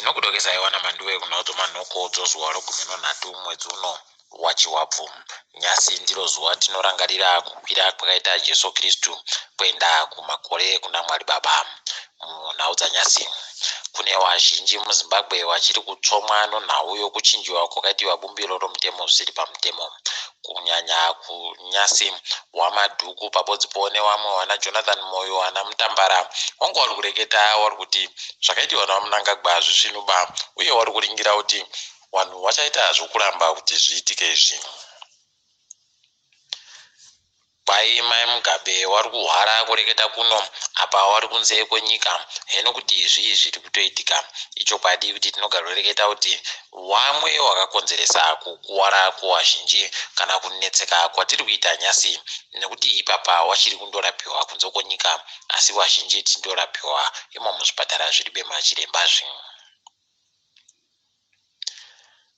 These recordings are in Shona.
Tinokudokesai wana Manduwe kunhau dzomanhoko dzozuva rogumi nonhatu mwedzi uno waChihwabvu. Nyasi ndiro zuva tinorangarira kukwira kwakaita Jesu Kristu kuenda kumakore kuna Mwari Baba. Munhau dzanyasi, kune wazhinji muZimbabwe wachiri kutsvomwa nonhau yokuchinjiwa kwakaitiwa bumbiro romutemo zvisiri pamutemo. Kunyanya kunyasi waMadhuku pabodzipo newamwe wana Jonathan Moyo ana Mutambara wanga wari kureketa wari kuti zvakaitiwa naVaMnangagwa hazvisvinuba uye wari kuringira kuti wanhu wachaita zvokuramba kuti zviitike izvi. Kwai mai Mugabe wari kuhwara kureketa kuno apa wari kunze kwenyika heno kuti zvii zviri kutoitika. Ichokwadi kuti tinogaroreketa kuti wamwe wakakonzeresa kukuwara kuwazhinji kana kunetseka kwatiri kuita nyasi nekuti ipapa wachiri kundorapiwa kunze kwenyika asi wazhinji tindorapiwa imo muzvipatara zviri bemachiremba zvi.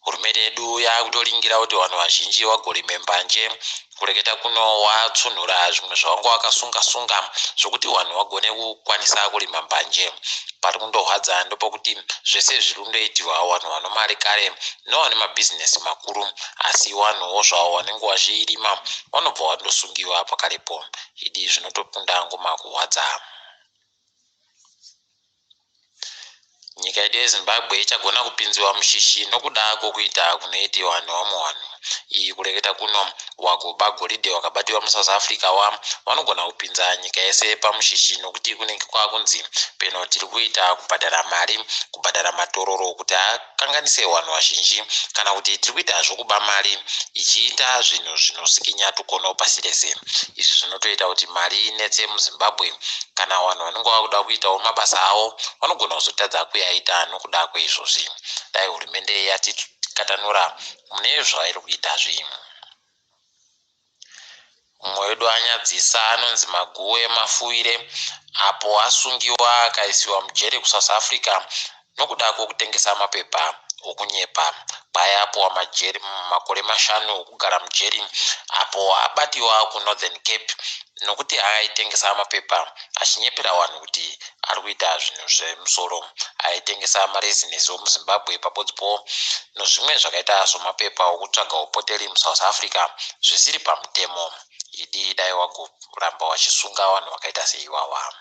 Hurumende yedu yakutoringira kuti vanhu vazhinji vagorime mbanje. Kureketa kuno watsunhura zvimwe zvawanga wakasunga sunga zvokuti vanhu vagone kukwanisa kurima mbanje. Pari kundohwadza ndopokuti zvese zviri kundoitirwa vanhu vanomari kare newane mabhizinesi makuru asi vanhuwo zvavo vanenge vachirima vanobva vandosungiwa pakarepo. Idi zvinotopunda ngoma kuhwadza. Nyika yedu yeZimbabwe ichagona kupinziwa mushishi nokuda kwokuita kunoitiwa newamwe wanhu. Iyi kureketa kuno wagoba goridhe wakabatiwa muSouth Africa wa wanogona kupinza nyika yese pamushishi nokuti kunenge kwakunzi peno tiri kuita kubhadhara mari kubhadhara matororo kuti akanganise wanhu wazhinji kana kuti tiri kuita zvokuba mari ichiita zvinhu zvinosikinya tukono pasi rese. Izvi zvinotoita kuti mari inetse muZimbabwe kana vanhu vanenge vakuda kuitawo mabasa avo vanogona kuzotadza kuyaita nokuda kweizvozvi. Dai hurumende yatikatanura mune zvairi kuita zvi. Mumwe wedu anyadzisa anonzi Maguwe Mafuwire apo asungiwa akaisiwa mujeri kuSouth Africa nokuda kwokutengesa mapepa okunyepa. Kwai apuwa majeri makore mashanu okugara mujeri apo abatiwa kuNorthern Cape nokuti aitengesa mapepa achinyepera vanhu kuti ari kuita zvinhu zvemusoro. Aitengesa marezinesi omuZimbabwe pabodzipo nozvimwe zvakaita somapepa okutsvaga upoteri muSouth Africa zvisiri pamutemo. Idi dai wagoramba wachisunga vanhu vakaita seiwawa.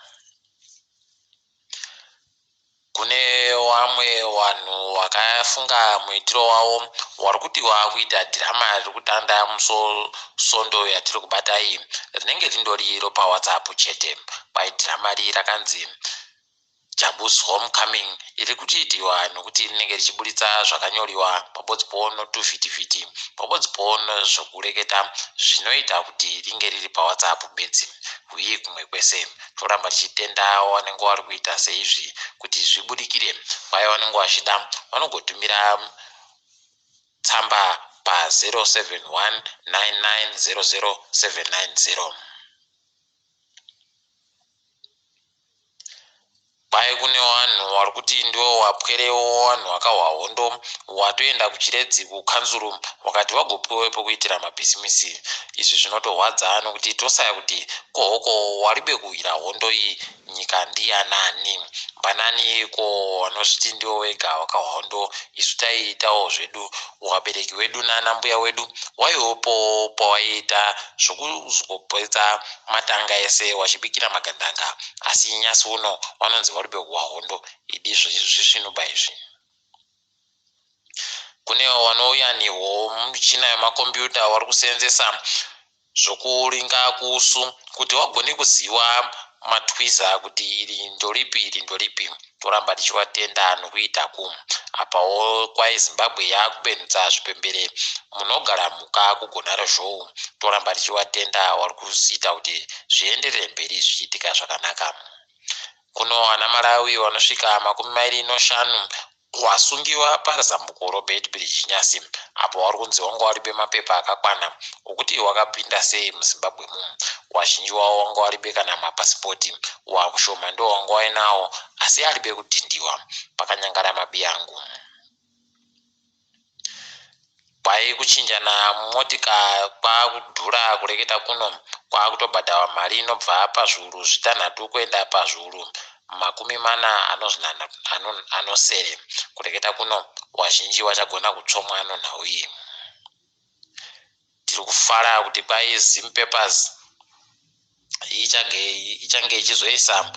Kune wamwe wanhu wakafunga muitiro wawo wari kuti waakuita dhirama riri kutanda musondo yatiri kubata iyi rinenge rindori ropaWhatsApp chete. Kwai dhirama ri rakanzi Jabu's Homecoming iri kutiitiwa nokuti rinenge richiburitsa zvakanyoriwa pabodzipo notuvhitivhiti pabodzipo nezvokureketa zvinoita kuti ringe riri paWhatsApp bedzi hwii kumwe kwese. Toramba tichitenda wanenge wari kuita seizvi kuti zvibudikire. Vaya vanenge vachida vanogotumira tsamba pa 071 9900 790. Kwai kune wanhu wari kuti ndiwo wapwerewo wanhu wakahwa hondo watoenda kuChiredzi kukanzuru wakati wagopiwe pekuitira mabhisimisi. Izvi zvinotorwadza nokuti tosaya kuti ko hoko waribe kuhwira hondo iyi nyika ndiyanani? Mbanani ko wanozviti ndiwo wega wakahwa hondo isu taiitawo zvedu wabereki wedu nana mbuya wedu waiwepowo pawaiita zvokuzopedza matanga ese wachibikira magandanga asi nyasi uno wanonzi waribe kuhwa hondo idi zvisvinuba izvi. Kune wanouya nehwo michina yemakombiyuta wari kuseenzesa zvokuringa kusu kuti wagone kuziwa matwiza kuti iri ndoripi iri ndoripi. Toramba tichiwatenda nokuita ku. Apawo kwai Zimbabwe yakubenhutsa zvipembere munogara mhuka kugonaro zhou. Toramba tichiwatenda wari kuita kuti zvienderere mberi zvichiitika zvakanaka. Kuno ana Malawi wanosvika 25 Wasungiwa pazambuko roBeitbridge Nyasi apo wari kunzi wanga waribe mapepa akakwana okuti wakapinda sei muZimbabwe mu. Wazhinji wavo wanga waribe kana mapasipoti, wakushoma ndiwo wanga wainawo asi aribe kudhindiwa. Pakanyangara mabiyangu. Kwai kuchinjana motika kwakudhura kureketa kuno kwakutobhadharwa mari inobva pazviuru zvitanhatu kuenda pazviuru. Makumi mana anosere kureketa kuno wazhinji wachagona kutsvomwa nonhau iyi. Tiri kufara kuti kwai Zimpapers ichange ichizoisa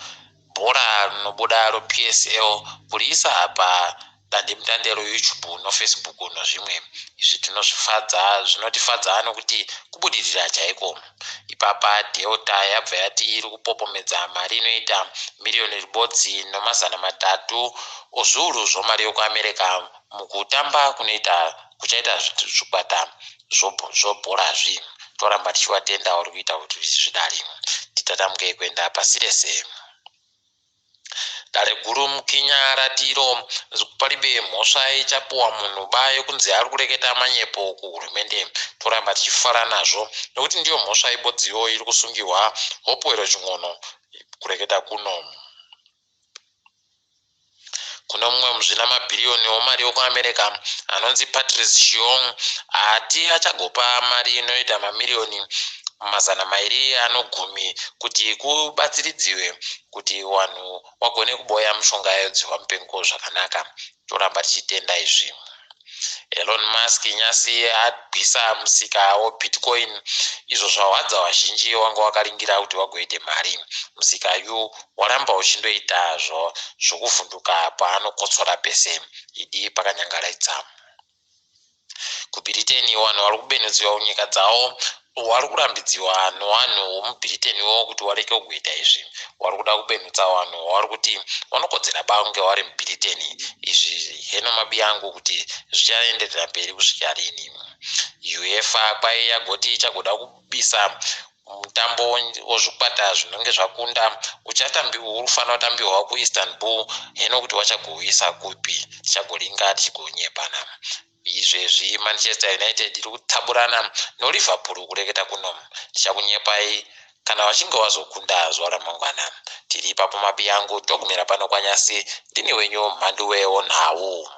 bhora rinobuda roPSL kuriisa padandemutande roYouTube noFacebook nozvimwe. Izvi tinozvifadza, zvinotifadza nokuti kubudirira chaiko. Ipapa Delta yabva yati iri kupopomedza mari inoita miriyoni ribodzi nomazana matatu ozviuru zvomari yokuAmerica mukutamba kunoita kuchaita zvikwata zvobhorazvi. Toramba tichivatenda vari kuita kuti zvidari. Titatamuke kuenda pasi rese. Dare guru muKenya ratiro palibe mhosva ichapuwa munhu ba yekunzi ari kureketa manyepo kuhurumende. Toramba tichifara nazvo nekuti ndiyo mhosva ibodziyo iri kusungirwa Hopewell Chin'ono kureketa kuno. Kune mumwe muzvinamabhiriyoni wemari wekuAmerica anonzi Patrice Shiong ati achagopa mari inoita mamiriyoni 210 kuti kubatsiridziwe kuti vanhu vagone kuboya mishonga yedzihwa mupengo zvakanaka. Toramba tichitenda izvi. Elon Musk nyasi abvisa musika weBitcoin, izvo zvahwadza vazhinji wanga wakaringira kuti vagoite mari. Musika yu waramba uchindoita zvokuvhunduka paanokotsora pese idi pakanyangaraidza. KuBritain vanhu vari kubenutsiwa kunyika dzavo vari kurambidziwa nevanhu vomuBritainwo kuti vareke kuita izvi. Vari kuda kubenutsa vanhu vari kuti vanokodzera ba kunge vari muBritain. Izvi heno mabi angu kuti zvichaenderera mberi kusvika rini. UEFA kwai yagoti ichagoda kubisa mutambo wezvikwata zvinenge zvakunda uchatambiwa, unofanira kutambiwa kuIstanbul. Heno kuti wachagouisa kupi, tichagoringa tichigonyepana. Izvezvi Manchester United iri kutaburana noLiverpool kureketa kuno. Tichakunyepai kana vachinge vazokunda zuva ramangwana. Tiri ipapo mabi yangu, togumira pano kwanyasi. Ndini wenyu Mhanduwe wonhau.